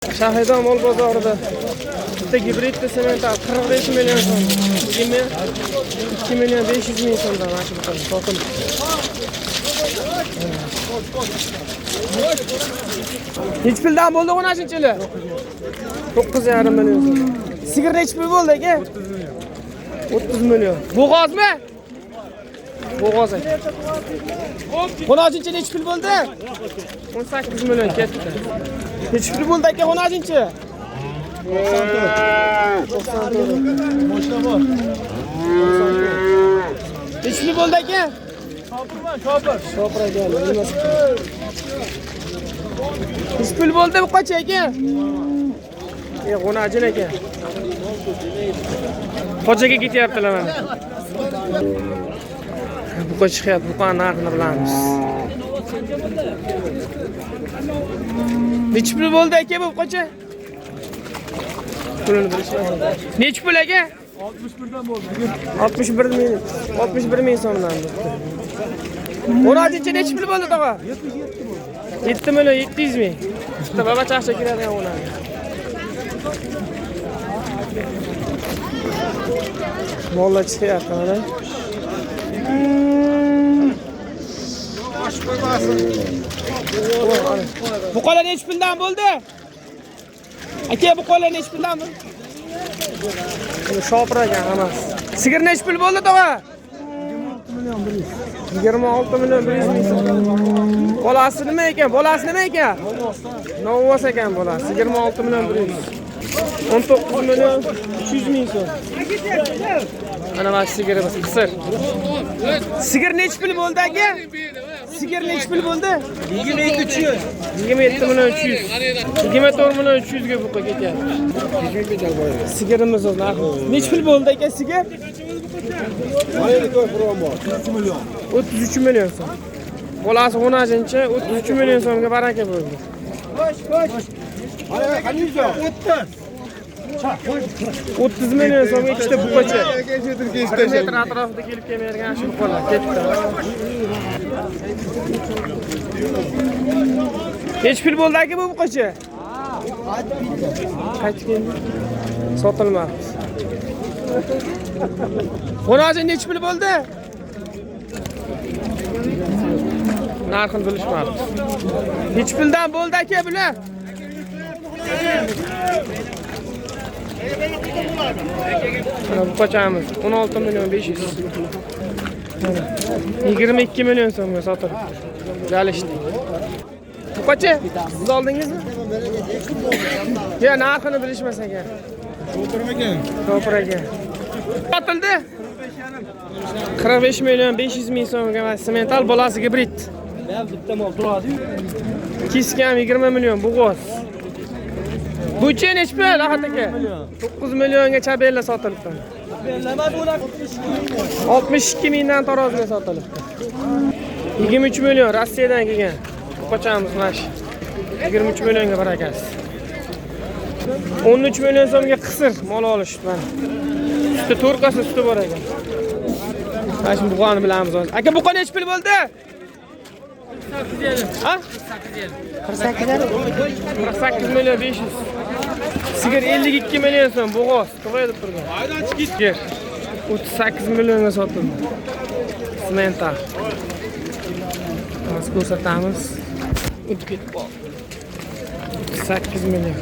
Shahidon mol bozorida bitta gibrid semental 45 million so'm. 22 million 500 ming so'mdan mana shu buqalar sotildi. Nechi puldan bo'ldi o'nashinchi yili? 9,5 million so'm. Sigir nechi pul bo'ldi aka? 30 million. Bo'g'ozmi? Bo'g'oz aka. Xonajinchi nechi pul bo'ldi? 18 million ketdi. Nechi pul bo'ldi aka xonajinchi? 94. 94. Moshina bor. 94. Nechi pul bo'ldi aka? Shopirman, shopir. Shopir aka, nimasi? Nechi pul bo'ldi bu qocha aka? Xonajin aka. Qochaga ketyaptilar mana. Buqa chiqyapti, buqani narxini bilamiz. Nechi pul bo'ldi aka bu qocha? Pulini bilishmasin. Nechi pul aka? 61 dan bo'ldi. 61 ming, 61 ming so'mdan bo'pti. O'najinchi nechi pul bo'ldi tog'a? 77 bo'ldi. 7 million 700 ming. Bitta baba chaqcha kiradigan o'nani. Mollar chiqyapti mana. Buqalar nechi puldan bo'ldi? Aka, buqalar nechi puldan bo'ldi? Shopir ekan hammasi. Sigir nechi pul bo'ldi tog'a? 26 million 100 ming so'm. Bolasi nima ekan? Bolasi nima ekan? Novvos ekan bolasi. 26 million 100. 19 million 300 ming so'm. Mana mana sigirimiz qisir. Sigir nechi pul bo'ldi aka? Sigir nechi pul bo'ldi? 27 300. 27 million 300. 24 million 300 ga buqa ketyapti. Sigirimiz o'z narxi. Nechi pul bo'ldi aka sigir? 33 million. 33 million so'm. Bolasi 10-chi 33 million so'mga baraka bo'ldi. 30 million so'mga ikkita buqacha. 1 metr atrofida kelib kelmaydigan shu buqalar ketdi. Nechi pul bo'ldi aka bu buqacha? Qaytib keldi. Sotilmadi. Xo'rozin nechi pul bo'ldi? Narxini bilishmadi. Nechi puldan bo'ldi aka bular? Mana bu qochamiz 16 million 500. Mana 22 million so'mga sotildi. Jalishdi. Bu qocha? Siz oldingizmi? Ya narxini bilishmas ekan. O'tirmagan. To'g'ri ekan. Sotildi. 45 million 500 ming so'mga mana semental bolasi gibrid. Bitta mol turadi-yu. Kiskam 20 million bo'g'oz. Buchi nechi pul Ahad aka? 9 millionga chabella sotilibdi. 62 mingdan tarozga sotilibdi. 23 million Rossiyadan kelgan. Qochamiz mana shu. 23 millionga barakasi. 13 million so'mga qisir mol olishdi mana. Suti 4 kasa suti bor ekan. Mana shu buqani bilamiz hozir. Aka buqa nechi pul bo'ldi? Ha? 48 million 500. Sigir 52 million so'm bo'g'oz, tug'ay deb turgan. Sigir 38 millionga sotildi. Semental. Hozir ko'rsatamiz. O'tib ketib qoldi. 38 million.